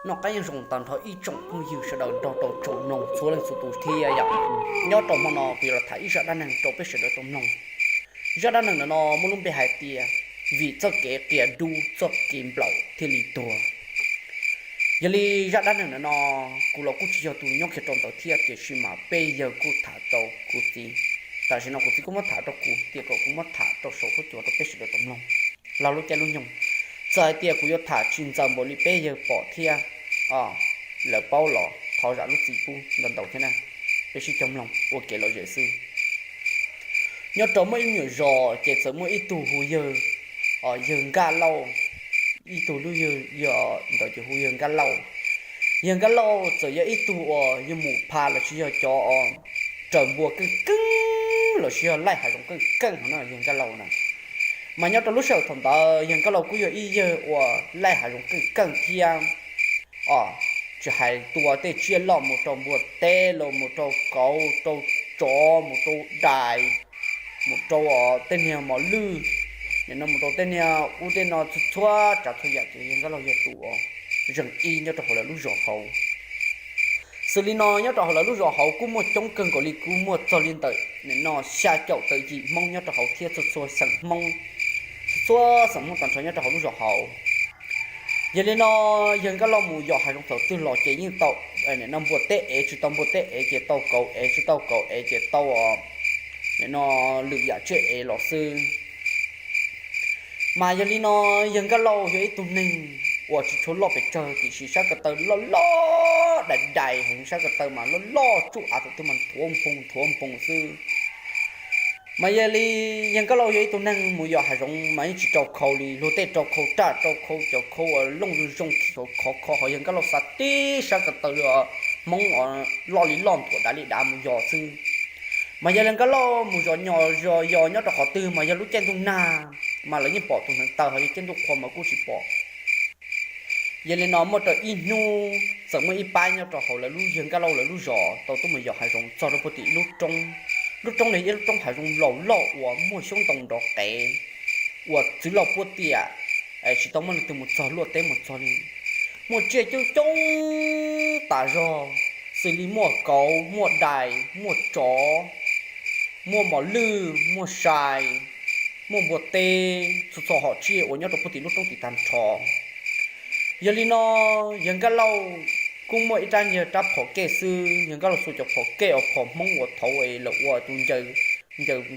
Noj qab nyob zoo tag nrho ib tsoom phooj ywg sawv daws nrog rau tsoom mloog txhua leej txhua tus thiab yom. Nyob rau hmo no kuv yuav los tham ib zaj dab neeg rau peb sawv daws tau mloog. Zaj dab neeg ntawm no muaj lub npe hais tias vim txoj kev qias dub txoj kev nplaum thiaj li tuag. Yog li zaj dab neeg ntawm no kuv los kuj tsis yog tus nyob kiag rau ntawd thiab, tiam sis mas peb yawg kuj tham rau kuv txiv. Tam sim no kuv txiv kuj muab tham rau kuv tias kom kuv muab tham rau saum huab cua rau peb sawv daws tau mloog laug lub caij lub nyoog. Txawm hais tias kuv yuav tham tsis ntxaws npaum li peb yawg pom thiab, lawv paub los thov zam lub txim pub ntau ntau thiab na. Peb sib cog mloog ua kev lom zem xwb. Nyob rau muaj ib nyuam zos ces txawm muaj ib tug hu yawg, yawg Nkaj Lauj, ib tug lub yawg ntawd ces hu yawg Nkaj Lauj. Yawg Nkaj Lauj txawm yog ib tug uas yawg mus pha los sis yog cov raws npua keej keej los sis yog laij hav zoov keej keej hov no yawg Nkaj Lauj na. Mas nyob rau lub sij hawm thaum ntawd yawg Nkaj Lauj kuj yog ib yawg uas laij hav zoov keej keej thiab. Tsis hais tua tej tsiaj loj mus rau npua teb los mus rau kauv rau tsov mus rau dais mus rau tej niag mos lwj, nim no mus rau tej niag ub tej no txhua txhua tsav txhua yam ces yawg Nkaj Lauj yog tus uas zeem ib nyob rau hauv lawv lub zos hauv. Xws li no nyob rau hauv lawv lub zos hauv kuj muaj coob kawg nkaus li, kuj muaj txog li ntawm nim no xya caum tawm yim Hmoob nyob rau hauv thiab txhua txhua xeem Hmoob, txhua xeem Hmoob tag nrho nyob rau hauv lub zos hauv. Yog li no yawg Nkaj Lauj mus yos hav zoov thaum twg los ces yeej tau nim no npua teb ev, tsis tau npua teb ev ces tau kauv ev, tsis tau kauv ev ces tau nim no lwm yam tsiaj ev los xwb. Mas yog li no yawg Nkaj Lauj yog ib tug neeg uas tsis tshua loj pes tsawg tiam sis sab ko taw loj loj dais dais heev, sab ko taw mas loj loj tsuj av thaum twg mas nthuav npoos nthuav npoos xwb. Mas yog li yawg Nkaj Lauj yog ib tug neeg mus yos hav zoov mas yeej tsis rau khau li, luag tej rau khau raj rau khau cov khau uas looj zoo zoo khov kho, ho yawg Nkaj Lauj xav tib sab ko taw Hmoob loj li loj nthuav dav li dav mus yos xwb. Mas yog li Nkaj Lauj mus zov nyos zov yos nyob rau qhov twg mas yog lub caij ntuj nag mas lawv yeej pom tus hneev taw, ho yog caij ntuj qhua mas kuj tsis pom. Yog li no muaj rau ib hnub txawm muaj ib pab nyob rau hauv lawv lub, yawg Nkaj Lauj lawv lub zos tau tuaj mus yos hav zoov txog rau puag tim lub roob. Lub roob no yog ib lub roob hav zoov laus loj uas muaj xyoob ntoo nrov qev uas txwv lauj puab tiam, tsis tau muaj leej twg mus txog luaj teb mus txog li. Muaj tsiaj coob coob tas zog, xws li muaj kauv, muaj dais, muaj tsov, muaj mos lwj, muaj sai, muaj npua teb, txhua txhua hom tsiaj uas nyob rau puag tim lub roob tim tag nrho. Yog li no yawg Nkaj Lauj kuj muaj ib rab nyuag rab phom kej xwb, yawg Nkaj Lauj xuas cov phom kej uas phom Hmoob uas thaud es lawv ua tus ncaws,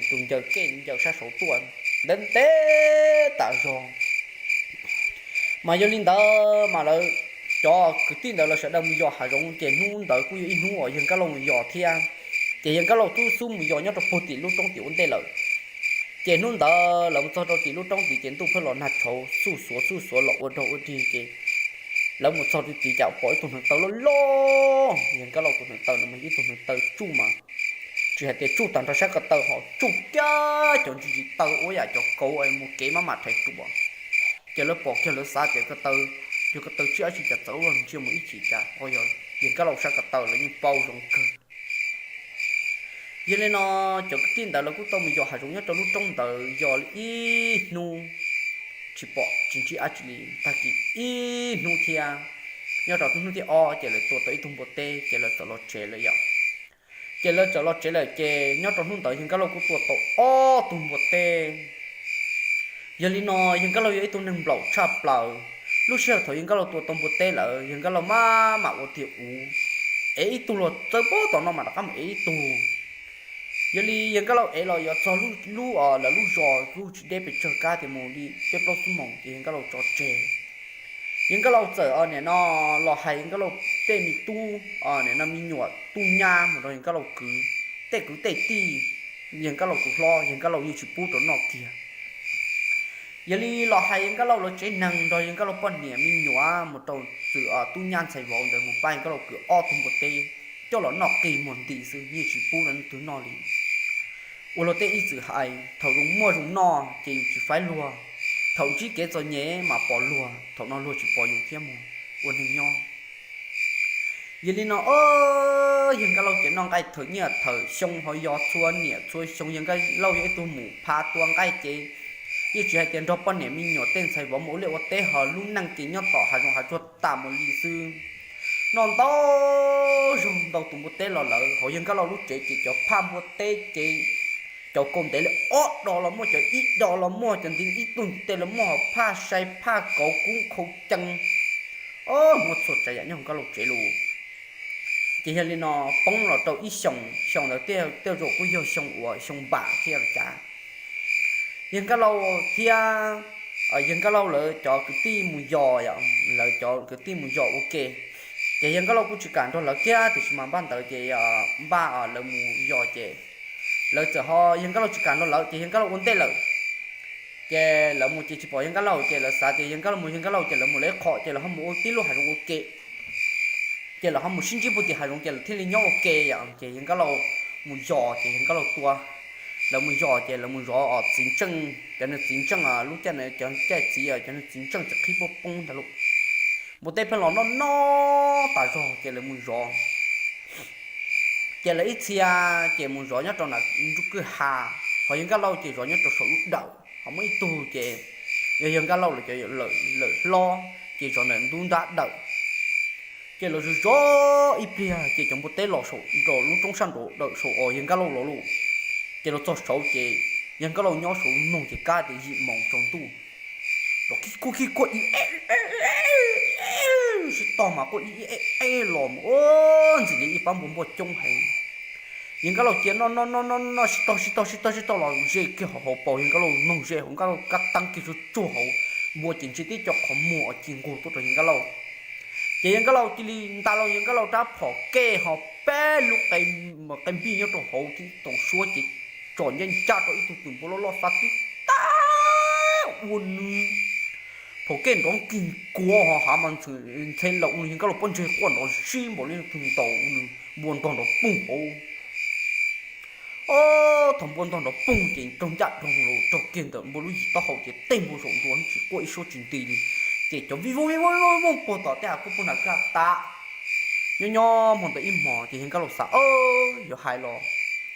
tus ncaws kej ncaws sab saud tuaj ntev ntev tas zog. Mas yog li ntawd mas lawv cov kwv tij ntawd lawv sawv daws mus yos hav zoov ces hnub ntawd kuj yog ib hnub uas yawg Nkaj Lauj mus yos thiab. Ces yawg Nkaj Lauj tub xub mus yos nyob rau puag tim lub roob tim ua ntej lawm. Ces hnub ntawd lawv mus txog rau tim lub roob tid ces ntuj pheej los nag tshauv xuj xuav xuj xuav los ua rog ua rig ces lawv mus txog rau tid cas pom ib tug hneev taw loj loj, yawg Nkaj Lauj tus hneev taw no mas ib tug hneev taw tsuj mas tsis hais tias tsuj tag nrho sab ko taw ho tsuj kiag cov ntsis ntsis taw ua yam cov kauv mus kev maj mam rhais ruam. Ces lawv pom kiag lawv xav tias ko taw, yog ko taw tsiaj dab tsi cas txawv ua luaj ntsia mus ib chim cas ho yog yawg Nkaj Lauj sab ko taw, lawv yeej paub zoo kawg. Yog li no cov kwv tij ntawd lawv kuj tau mus yos hav zoov nyob rau lub roob ntawd yos ib hnub tsis pom tsis ntsib dab tsi li. Tag kis ib hnub thiab, nyob rau hnub thib ob ces lawv tua tau ib tug npua teb ces lawv txawm los tsev lawm yom. Ces lawv txawm los tsev lawm ces nyob rau hnub ntawd yawg Nkaj Lauj kuj tua tau ob tug npua teb. Yog li no yawg Nkaj Lauj yog ib tug neeg nplaum tshaj plaws. Lub sij hawm thaum yawg Nkaj Lauj tua tau npua teb lawm yawg Nkaj Lauj maj mam ua tiag uv, ev ib tug los txawb pob tom no mas rov qab mus ev ib tug. Yog li yawg Nkaj Lauj ev los yuav txog lub, lub, lawv lub zos kuj tsis deb pes tsawg, kab tias mus li peb plaub xuab moos ces yawg Nkaj Lauj tso tseg. Yawg Nkaj Lauj txawm nim no los hais yawg Nkaj Lauj tej me tub, nim no me nyuam tub nyab mus rau yawg Nkaj Lauj kwv. Tej kwv tej tij, yawg Nkaj Lauj tus hlob yawg Nkaj Lauj yeej tsis pub rau noj kiag. Yog li los hais yawg Nkaj Lauj lawv tsev neeg nrog yawg Nkaj Lauj poj niam me nyuam mus rau txwm tub nyab ntxhais vauv ntawd mus pab yawg Nkaj Lauj kwv ob tug npua teb coj los noj qig muag nti xwb, yeej tsis pub rau leej twg noj li. Ua luag tej ib txwm hais thaum zoo muaj zoo noj ces yus tsis faib luag, thaum ntsib kev txom nyem mas pom luag, thaum no luag tsis pom yus thiab mus ua neeg nyob. Yog li no yawg Nkaj Lauj ces noj nqaij thawm nyiaj thawm xyoo ho yog txhua niam txhua xyoo. Yawg Nkaj Lauj yog ib tug mus pha tua nqaij ces Yeej tsis hais tias nrog poj niam me nyuam tej ntxhais vauv mus ua liaj ua teb, ho lub neej ces nyob tom hav zoov hav tsuag tas mus li xwb. Noj ntau zaug ntau tus npua teb los lawm, hauv Yawg Nkaj Lauj lub tsev ces cov phaj npua teb ces cov kaus ntev li ob dos los muaj, cov ib dos los muaj, cov ntiv ib tug ntiv tes los muaj, hos phaj sai phaj kauv kub khau cees, muaj txhua tsav yam nyob hauv Nkaj Lauj tsev lus. Ces yog li no poob los rau ib xyoos, xyoo ntawd tej zaum kuj yog xyoo uas xyoo npam thiab los cas. Yawg Nkaj Lauj thiab Yawg Nkaj Lauj lawv cov kwv tij mus yos, lawv cov kwv tij mus yos ua ke. Ces Yawg Nkaj Lauj kuj tsis kam nrog lawv kiag, tiam sis mas npaj ntawd ces npaj lawv mus yos ces lawv txawm ho, Yawg Nkaj Lauj tsis kam nrog lawv ces Yawg Nkaj Lauj ua ntej lawm. Ces lawv mus ces tsis pom Yawg Nkaj Lauj, ces lawv xav tias Yawg Nkaj Lauj mus, Yawg Nkaj Lauj ces lawv mus lawv qhov, ces lawv ho mus ua tib lub hav zoov ua ke. Ces lawv ho mus sib ntsib puag tim hav zoov, ces lawv thiaj li nyob ua ke yom. Ces Yawg Nkaj Lauj mus yos, ces Yawg Nkaj Lauj tua, lawv mus yos ces lawv mus zov os txiv ntseej, cov niag txiv ntseej lub caij, cov caij txiv, cov niag txiv ntseej txiv qhib puab poob ntag lauj. Npua teb pheej los noj noj tas zog ces lawv mus zov. Ces lawv ib txhia ces mus zov nyob rau nram nruab kwj ha, hos Yawg Nkaj Lauj ces zov nyob rau saum lub dawm, hos muaj ib tug ces yog Yawg Nkaj Lauj lawv cov lawm hlob ces zov ntawm ntub nrab dawm. Ces lawv zov zov ib pliag ces cov npua teb los saum nram lub roob sab nraud dawm saum os Yawg Nkaj Lauj los lauj. Ces los txog saud ces Yawg Nkaj Lauj nyob saud mloog ces kab tias yim moos tsaus ntuj, los khib kuj khib kuj ib sib tog mas quaj ib eb los mus ntxim li ib pab npua npuaj coob heev. Yawg Nkaj Lauj cia noj noj noj noj noj sib tog sib tog sib tog sib tog los ze kiag hauv hauv paus, Yawg Nkaj Lauj mloog ze hauv, Nkaj Lauj kab teeb kiag tsuag tsuag hauv npua ces ntsia tib co qhov muag os ci nquag tuaj rau Yawg Nkaj Lauj. Ces Yawg Nkaj Lauj cia li nta los Yawg Nkaj Lauj rab phom kej ho peb lub qe npij nyob rau hauv tib toom suab ces tsom ncaj ncaj rau ib tug twm npua loj loj xav tib tag ua nws phom kej nrov kig kuav ho hav mas ntxhe laus ua nws Yawg Nkaj Lauj pob ntseg quaj nrov zib npaum li tug ntaus ua nws npua ntog nrov poog hauv. Thaum npua ntog nrov poog ces raug ncaj raug los raug kiag ntawm npua lub yim taub hau ces tej npua zaum ntua tsis quaj ib suab tsis nti li. Ces cov vij vooj vij vooj vij vooj puag tom tej av kuj puag nram kwj ha tas. Nyob nyob hmo ntawd ib hmos ces Yawg Nkaj Lauj xav, yuav hais los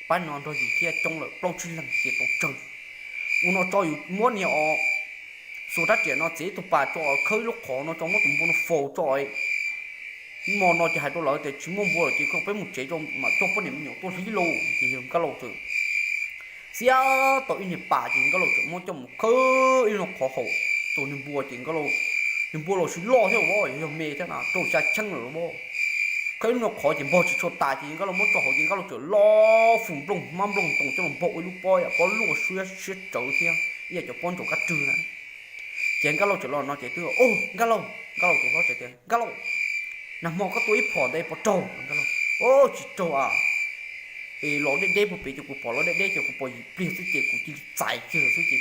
pab no nrog yus thiab coob lawm plaub tsib leeg ces tau tsawg. Ua no tso yus muab niag os xuas rab riam no txiav ib tug pas tso, khawb ib lub qhov no tso, muab tus npua no faus tso. Hmo no ces hais rau lawv tias tsis muaj npua lawm ces kom peb mus tsev, mam coj poj niam me nyuam tuaj hlib lauj. Ces Yawg Nkaj Lauj txawm xiab tau ib niag pas ces Nkaj Lauj txawm muab coj mus khawb ib lub qhov haum tus niag npua ces Nkaj Lauj, niag npua los sis loj thiab os, yog me thiab na rau xya cheeb lawm los. Khawb ib lub qhov ces npog tsis tshua tas ces Nkaj Lauj muab tso hauv ces Nkaj Lauj txawm lo fum nplooj hmab nplooj ntoos coj los npog ua ib lub pob yam pob luaj siab siab tsawv thiab ib yam cov pob ntsaum kab rwg na. Ces Nkaj Lauj txawm los no ces twb, Nkaj Lauj, Nkaj Lauj tus hlob txawm tias, Nkaj Lauj, nag hmo koj tua ib phom ntawd puas raug? Nkaj Lauj, Tsis raug a. Es los deb deb puag pem ces kuv pom los deb deb ces kuv pom yim pliag xwb ces kuv cia li txais kiag xwb ces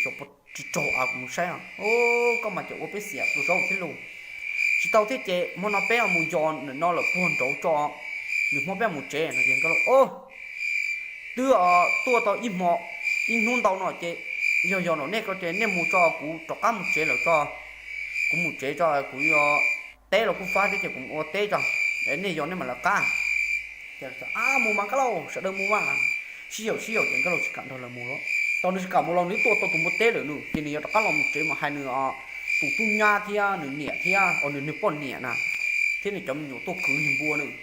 tsis raug a, kuv mus saib. Koj mas cov ua peb xiam tua zaub thiab lauj. Tsis tau thiab ces hmo no peb mus yos ntawm no lawm puag nraud tso, nws hmo peb mus tsev no ces Nkaj Lauj, Twb tuaj tau ib hmo, ib hnub ntau no ces yog yog no nej ko ces nej mus tso, kuv rov qab mus tsev lawm tso. Kuv mus tsev tso, kuv yuav teb los kuj fab thiab ces kuv mus ua teb tso, nej yog nej mam lawv qab. Ces, Mus mas Nkaj Lauj, sawv daws mus mas. Sib yaum sib yaum ces Nkaj Lauj tsis kam nrog lawv mus lawm. Tau nws tsis kam mus los nws tuaj tau tus npua teb lawm nws ces nws yuav rov qab los mus tsev mas hais nws tus tub nyab thiab nws niam thiab os nws niag poj niam na thiab nws cov me nyuam tuaj kwv niag npua nws.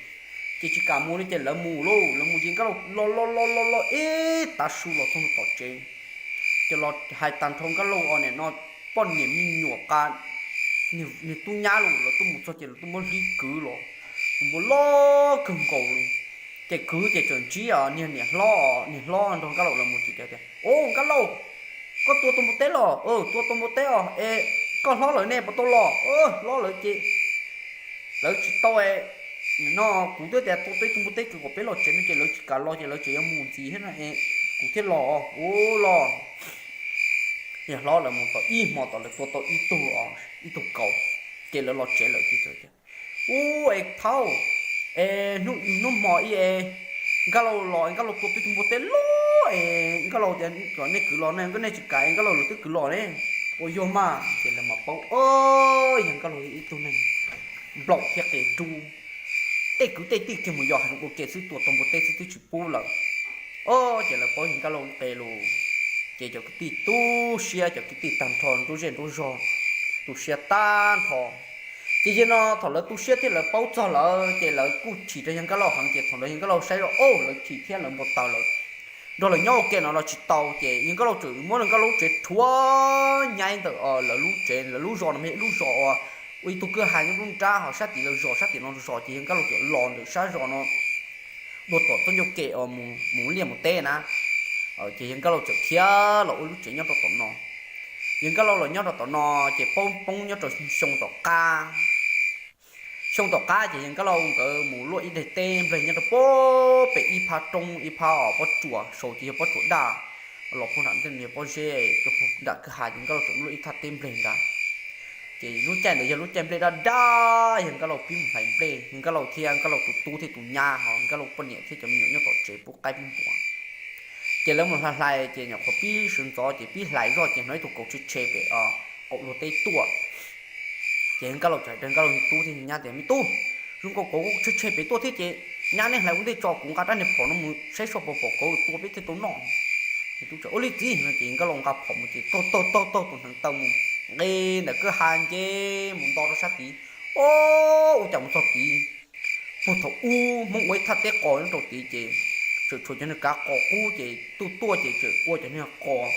Ces tsis kam mus li ces lawv mus lauj, lawv mus ces Nkaj Lauj los los los los los ib tav su los txog tom tsev. Ces los hais tag nrho Nkaj Lauj os nim no poj niam me nyuam qa niag tub nyab los lawv tuaj mus txog ces lawv tuaj muab hlib kwv los, tus npua loj kawg nkaus li. Ces kwv ces tseem ntsib niag niam hlob, niag hlob nrog Nkaj Lauj los mus ces tias, Au Nkaj Lauj, koj tua tau npua teb los? Tua tau npua teb os. Es koj hlob lawv ne, puas tau los? Hlob lawv ces lawv tsis tau. No kuv twb tias tua tau ib tug npua teb kwv kom peb los tsev no ces lawv tsis kam los ces lawv tseem yuav mus ntxiv thiab no es kuv thiaj los. Ua los, niag hlob lawv mus tau ib hmo tom lawv tua tau ib tug, ib tug kaus, ces lawv los tsev lawm ces, Ub es thaub, es hnub hmo ib es Nkaj Lauj los es Nkaj Lauj tua tau ib tug npua teb loj es Nkaj Lauj tias kom nej kwv los ne, nkawd nej tsis kam es Nkaj Lauj lawv twb kwv los ne. Ua yuag mas ces lawv mam paub, yog Nkaj Lauj ib tug neeg nplaum thiab qia rub, tej kwv tej tij kiag mus yos hav zoov ua ke xwb tua tau npua teb xwb twb tsis pub lawm. Ces lawv paub yog Nkaj Lauj lub qe los. Ces cov kwv tij tu siab, cov kwv tij tag nrho nruab zej nruab zog tu siab tag nrho. Ces yog no thaum lawv tu siab thiab lawv paub txog lawm ces lawv kuj chim rau yawg Nkaj Lauj heev, ces thaum lawv yawg Nkaj Lauj saib zoj, o, lawv chim thiab lawv npau taws lawm, nrog lawv nyob ua ke no los tsis tau, ces yawg Nkaj Lauj txawm muab yawg Nkaj Lauj lub tsev rhuav nyaib ntawm lawv lub tsev, lawv lub zos no mas yog ib lub zos uas ua ib tug kwj ha nyob nruab nrab, ho sab tim lawv zos sab tim no zos, ces yawg Nkaj Lauj txawm los ntawm sab zos no dua tom txoj ncauj ke mus liaj mus teb na. Ces yawg Nkaj Lauj txawm khiav los ua lub tsev nyob rau tom no. Yawg Nkaj Lauj los nyob rau tom no ces poob poob nyob rau xyoo tom qab. Xyoo tom qab ces yawg Nkaj Lauj nkawd mus luaj ib daim teb nplej nyob rau pem ib phab roob ib phab pob tsuas, saum ces yog pob tsuas daj, los puag nram ntej yog pob zeb, rau puag nram kwj ha ces Nkaj Lauj txawm mus luaj ib thaj teb nplej nrad. Ces lub caij ntawd yog lub caij nplej daj daj, yawg Nkaj Lauj pib mus hlais nplej, yawg Nkaj Lauj thiab Nkaj Lauj tus tub thiab tus nyab, ho Nkaj Lauj poj niam thiab cov me nyuam nyob tom tsev pub qaib pub npua. Ces lawv mus hlais hlais ces nyuam qhuav pib sawv ntxov ces pib hlais zoj ces hnov ib tug kauv tshe tshe pem qaum luag teb tuaj. Ces Nkaj Lauj txawm hais rau Nkaj Lauj tub thiab nyab tias, Me tub, zoo nkaus kauv tshe tshe pem tuaj thiab ces nyab, neb hlais ua ntej tso, kuv nqa rab niag phom no mus saib seb puas pom kauv tua peb thiaj tau noj. Tub txawm, Ua li txiv. Ces Nkaj Lauj nqa phom mus ces taug taug taug taug tus hneev taw mus nqis ntawm kwj ha nce mus nto rau sab tid. O, ua cas mus txog tid, puag thaum ub Hmoob ua ib thaj teb qos nyob rau tid ces tseem tshuav cov niag kav qos qub ces tuaj tuaj ces tseem ua cov niag qos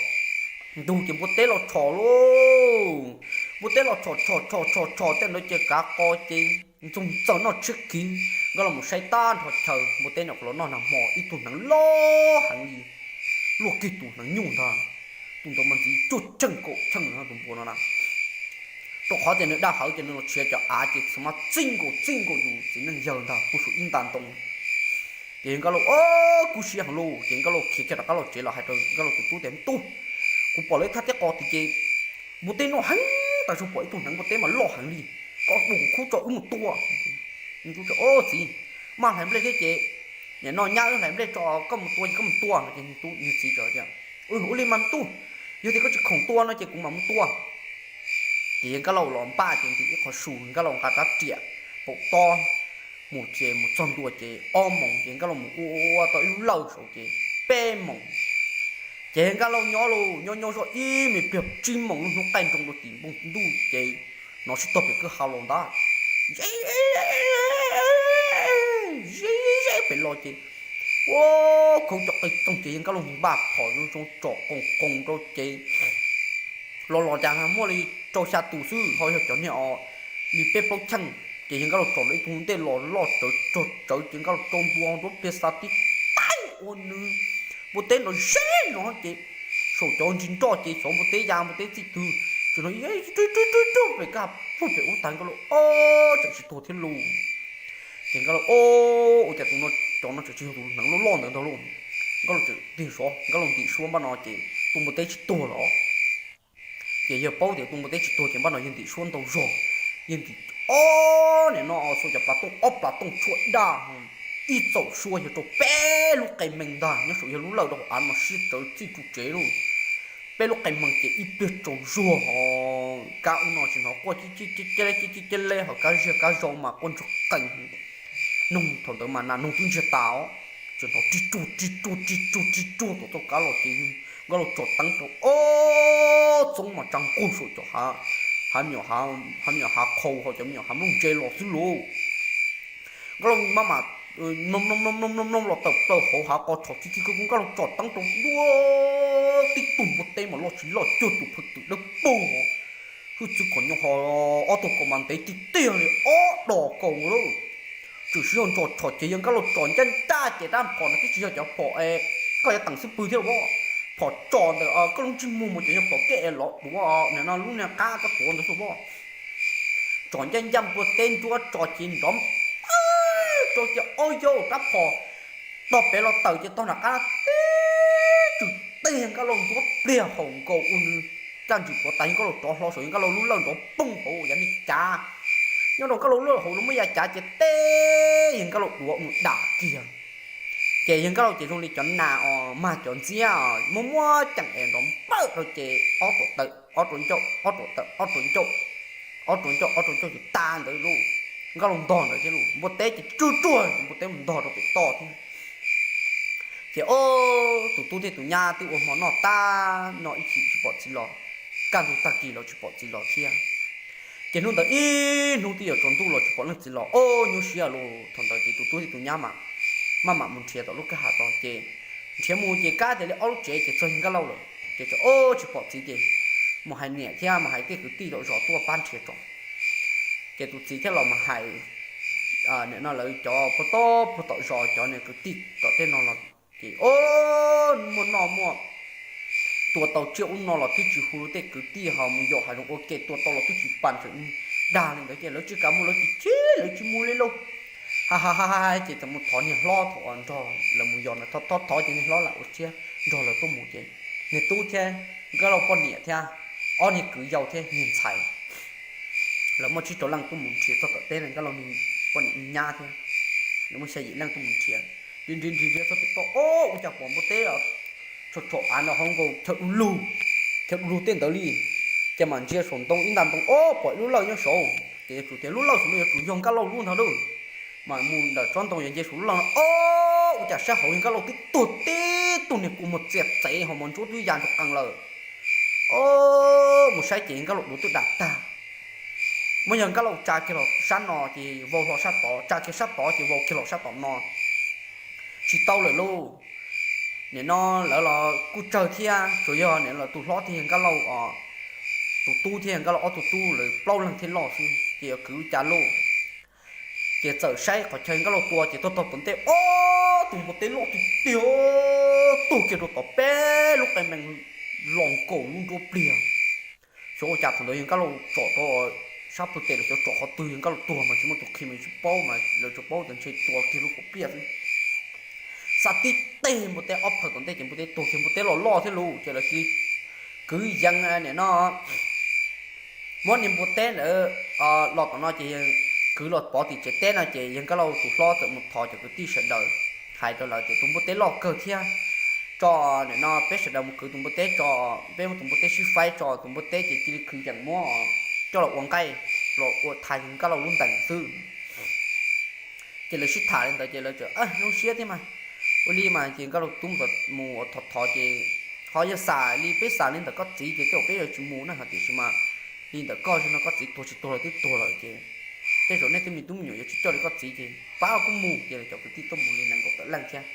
ntug ces npua teb los tshos lauj. Npua teb los tshos tshos tshos tshos tshos tej ntawd ces kav qos ces ntxoog txaws noj tshiab khiv. Nkaj Lauj mus saib tag nrho chaw, npua teb nyuam qhuav los noj nag hmo, ib tug hneev loj heev li, luaj kiag tus hneev nyuj ntag. Tus ntawd mas ntxiv cuaj cheej kaum cheej tus npua no na. Rau qhov tias nws daj hawv ces nws los tshiav cov av ces txawm mas txij nkaus txij nkaus yus txiv neej yawg ntag puag saum ib nta ntoo. Ces Nkaj Lauj, o, kub siab heev lauj, ces Nkaj Lauj khiav kiag rov qab los tsev los hais rau Nkaj Lauj tus tub tias, Me tub, kuv pom lawv ib thaj teb qos tid ces npua teb noj heev, tas zog pom ib tug hneev npua teb mas loj heev li, koj ua kuv khub tso wb mus tua. Tub tias, O txiv, maj hlais nplej thiab ces nim no nyab wb hlais nplej tso, koj mus tua ces koj mus tua. Ces tub, nws txiv txawm tias, Ua li mas tub, yog tias koj tsis khoom tua no ces kuv mam mus tua. Ces yawg Nkaj Lauj los npaj ces ntim ib qho su, Nkaj Lauj nqa rab riam paum tob mus ces mus txog ntua ces ob moos ces Nkaj Lauj mus ua ua tau ib lub lawj saud ces peb moos. Ces Nkaj Lauj nyob lauj, nyob nyob zoj ib me pliag tsib moos lub hnub qaij nroo rau tim npoo ntuj ces hnov sib tog pem kwj ha los ntag. Ze ze pem los ces ua khaub cov qe txoog ces yawg Nkaj Lauj npaj phom zoo zoo tsom qoos qoos rau ces los los cas muaj li rau xya tus xwb, ho yog cov niag os li peb plaub cheej. Ces yawg Nkaj Lauj tsom lawv ib tug ntej los loj tsawv tsawv tsawv ces Nkaj Lauj rau ntua nruab pliag xa tib taig ua nws npua teb nrov zeb no ces saum cov ntsis nroj ces xyov npua teb ya npua teb txij twg, tsuas hnov rub rub rub pem kaj pug pem ub tag Nkaj Lauj, O, tseem tsis tuag thiab lauj. Ces Nkaj Lauj, O, ua cas tus no, cov no tseem tsis yog tus hneev loj loj ntawd ntag lauj. Nkaj Lauj tseem tig zov, Nkaj Lauj ntim suab npaj no ces tus npua teb tsis tuag los. Ces yawg paub tias tus npua teb tsis tuag ces npaj no yawg ntim suab ntau zog, yawg ntim ob, nim no xua cov plas tooj, ob plas tooj tshuaj daj, ib txaum suab yawg rau peb lub qe mees ntag, nyob saum yawg lub lawj rau hauv av mas siab tsawv txij ru tsev lauj. Peb lub qe mees ces ib pliag tsaus zuag ho kab ub no tsis hnov quaj cib cib ceb ceb ho kab ziag kab zau mas quaj ntsoog qees. Noog thaum ntawd mas nas noog twb ntsiag tas os, tseem hnov ri tsuag ri tsuag ri tsuag ri tsuag tom txoj kab los ces Nkaj Lauj tsom teeb rau ob txoob mas tsa nqug saum cov hav, hav me nyuam, hav me nyuam hav qhau ho cov me nyuam hav nplooj ntse los xwb lauj. Nkaj Lauj maj mam mloog mloog mloog mloog mloog los tawm plaws hauv hav qos tshom kiv kiv kiv, Nkaj Lauj tsom teeb rau ntua tib tug npua teb mas loj tsis loj cuag tus phawj twm dawb paug, hwj txwv kom nyo ho ob tug kaus mas ntev tiag tiag li ob dos kaus lauj. Tseem sib zog ntsos tshom ces yawg Nkaj Lauj tsom ncaj ncaj ces rab phom no twb tsis yog cov phom es koj yuav teem xub pwg thiab los, phom tsom ntawm koj lub ntsej muag mas cov yog phom kej es lov tuav nim no lub niag qab koj tuav ntawd xwb os. Tsom ncaj ncaj npua teb nruab tso ces nrov rau ces ob yaug rab phom tog pem los tawm ces tog nram qab tib tsw teg Nkaj Lauj nruab pliag haum nkaus ua nws caj ntsis puav tas, yawg Nkaj Lauj rov hlo saum yawg Nkaj Lauj lub lawj nrov poog hauv yav niag cav. Nyob rau Nkaj Lauj lub lawj hauv lub me yav cav ces teb yawg Nkaj Lauj duav mus dam kiag. Ces yawg Nkaj Lauj ces zoo li cov nas os mag cov ntxiab os, muab muab ceem es nrov npawj rau ces ob tuam tawm ob rau ncauj, ob tuam tawm ob rau ncauj, ob rau ncauj ob rau ncauj ces tas ntawd lauj. Nkaj Lauj ntog ntawd thiab lauj, npua teb ces tsuj tsuag ces npua teb mus ntog rau pem toj thiab. Ces ob tus tub thiab tus nyab twb ua hmo noj tag, noj ib chim tsis pom txiv los, kaj ntug tag kis los tsis pom txiv los thiab. Ces hnub ntawd ib hnub twb yuav tsaus ntuj los tsis pom leej txiv los, ob nyuaj siab lawm. Thaum ntawd ces tus tub thiab tus nyab mas maj mam mus nrhiav tom lub kwj ha tod ces nrhiav mus ces kab tias li ob lub tsev ces txog yawg Nkaj Lauj lawm ces tseem ob tsis pom txiv ces mus hais niam thiab mus hais tej kwv tij tom zos tuaj pab nrhiav tso. Ces tus txiv thiaj los mus hais nim no lawv cov puag tom, puag tom zos cov niag kwv tij tom tej no los ces ob muaj noj muaj tua tau tsiaj ub no los twb tsis hu tej kwv tij ho mus yos hav zoov ua ke tua tau los twb tsis pam tseem dag li ntawd ces lawv tsis kam mus, lawv tsis cheb, lawv tsis mus li lauj. Ha ha ha ha, ces txawm mus thov niag hlob thaum uas nrog lawv mus yos na, thov thov ces niag hlob lam ua siab nrog lawv tuaj mus ces niag tub thiab Nkaj Lauj poj niam thiab ob niag kwv yau thiab niag ntxhais lawv muaj tsib rau leej tuaj mus nrhiav txog tom teb na, Nkaj Lauj niag poj niam nyab thiab lawv muaj xya yim leej tuaj mus nrhiav. Nrhiav nrhiav nrhiav txog pem toj, ob ua cas pom npua teb tshom tshom av nrog hauv nkaus chaw du lug, chaw du lug tej ntawd li. Ces mam ntsia saum ntoo ib nta ntoo ob pom ib lub lawj nyob saud ces yuav tsum tias lub lawj saum no yuav tsum yog Nkaj Lauj lub ntag lauj. Mas mus ntawm tsob ntoo yuav nce saum lub lawj no ob ua cas saib hauv yawg Nkaj Lauj twb tuag tib tug niag kua muag txias txev ho mos ntsuab twb ya nrov qees lawm. Ob mus saib ces yawg Nkaj Lauj duav twb dam tag. Muab yawg Nkaj Lauj tsa kiag los sab no ces vau hlo sab tod, tsa kiag sab tod ces vau kiag los sab tom no. Tsis tau lawm lauj. Nim no lawv los kuj tsawg thiab, tsuas yog nim no lawv tus hlob thiab yawg Nkaj Lauj os, tus tub thiab yawg Nkaj Lauj ob tug tub lawv plaub leeg thiaj loj xwb ces yuav kwv cas lauj. Ces txawm saib qhov chaw yawg Nkaj Lauj tua ces tog tog tom ntej ob tug npua teb loj tiag tiag tuag kiag rau tom peb lub qe mees los nkaus lub nruab pliag. Xyov ua cas thaum ntawd yawg Nkaj Lauj tsom rau sab pw tes los xyov tsom qhov twg, yawg Nkaj Lauj tuag mas tsis muaj tus qhia mas tsis paub, mas lawv tsuas paub tias ntshe tua kiag lub qhov pliaj xwb. Xa tib teg npua teb ob phaw tom ntej ces npua teb tuag kiag, npua teb los loj thiab lauj, ces lawv cia li kwv yees nim no muab niag npua teb ntawd los tom no ces kwv los pov tim tsev teb no ces yawg Nkaj Lauj tus hlob txawm mus thov cov kwv tij sawv daws, hais rau lawv tias tus npua teb loj kawg thiab, tso nim no peb sawv daws mus kwv tus npua teb tso, peb muab tus npua teb sib faib tso, tus npua teb ces cia li kwv yees muab coj los ua nqaij, los ua thaiv yawg Nkaj Lauj lub ntees xwb. Ces lawv sib tham li ntawd ces lawv txawm zoo siab thiab mas, ua li mas ces Nkaj Lauj tub mus thov thov ces ho yog xam li peb xam li ntawm koj txiv ces tej zaum peb yuav tsis mus na, tiam sis mas li ntawm koj zoo no koj txiv tuag tsis tuag los twb tuag lawm ces tej zaum nej tej me tub me nyuam yuav tsis coj li koj txiv ces pab kuj mus. Ces lawv cov kwv tij tuaj mus li nees nkaum tawm leej thiab.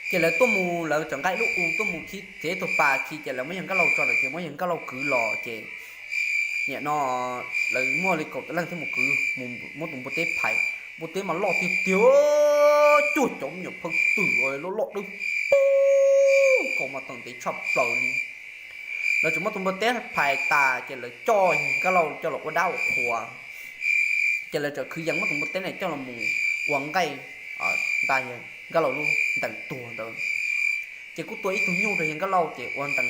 Ces lawv tuaj mus, lawv txawm nqa ib lub u tuaj mus khi txiav ib tug pas khi ces lawv muab yawg Nkaj Lauj tso ntawd ces muab yawg Nkaj Lauj kwv los ces nim no lawv muaj li kaum tawm leej thiab mus kwv, muab tus npua teb phais. Npua teb mas loj tiag tiag, cuaj caum me nyuam phaj twm loj loj dawb paug, kaus mas tawm ntev tshaj plaws li. Lawv txawm muab tus npua teb phais tas ces lawv coj yawg Nkaj Lauj coj los ua dab ua qhua. Ces lawv txawm kwv yees muab tus npua teb ne coj los mus ua nqaij nta yawg Nkaj Lauj lub ntees tuag ntawd. Ces kuj tua ib tug nyuj rau yawg Nkaj Lauj ces ua ntees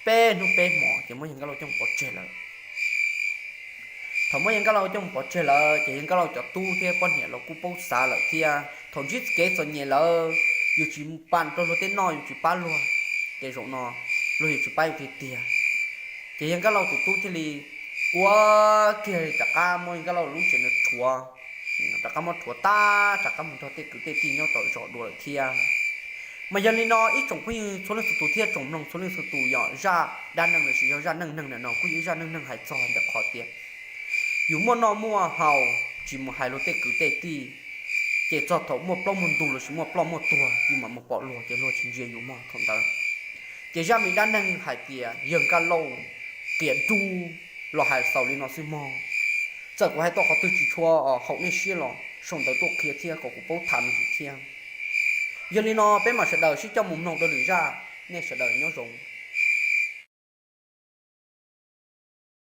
peb hnub peb hmos ces muab yawg Nkaj Lauj coj mus pov tseg lawm. Thaum muab yawg Nkaj Lauj coj mus pov tseg lawm ces yawg Nkaj Lauj cov tub thiab poj niam los kuj paub xav lawm thiab, thaum ntsib kev txom nyem lawm yus tsis pam rau luag tej noj, yus tsis pab luag, ces zaum no luag yuav tsis pab yus tiag tiag. Ces yawg Nkaj Lauj tus tub thiaj li ua kiag rov qab muab yawg Nkaj Lauj lub tsev ntawd rhuav, rov qab muab rhuav tag rov qab mus nrog tej kwv tej tij nyob tom zos dua lawm thiab. Mas yog li no ib tsoom phooj ywg txhua leej txhua tus thiab tsoom mloog txhua leej txhua tus, yog zaj dab neeg los sis yog zaj neej neeg ntawm no kuj yog ib zaj neej neeg hais txog ntawm qhov tias yus muaj noj muaj haus tsis mus hais luag tej kwv tej tij, ces txog thaum muaj plaub muaj ntug los sis muaj ploj muaj tuag yus mam mus pom luag ces luag tsis ntsia yus mog thaum ntawd. Ces zaj me dab neeg hais tias yawg Nkaj Lauj qias dub los hais xaus li no xwb mog. Txawm kuv hais tau qhov twg tsis tshua haum nej siab los sau ntawv tuaj qhia thiab kom kuv paub tham me ntsis thiab. Yog li no peb mam sawv daws sib coj mus mloog dua lwm zaj, nej sawv daws nyob zoo.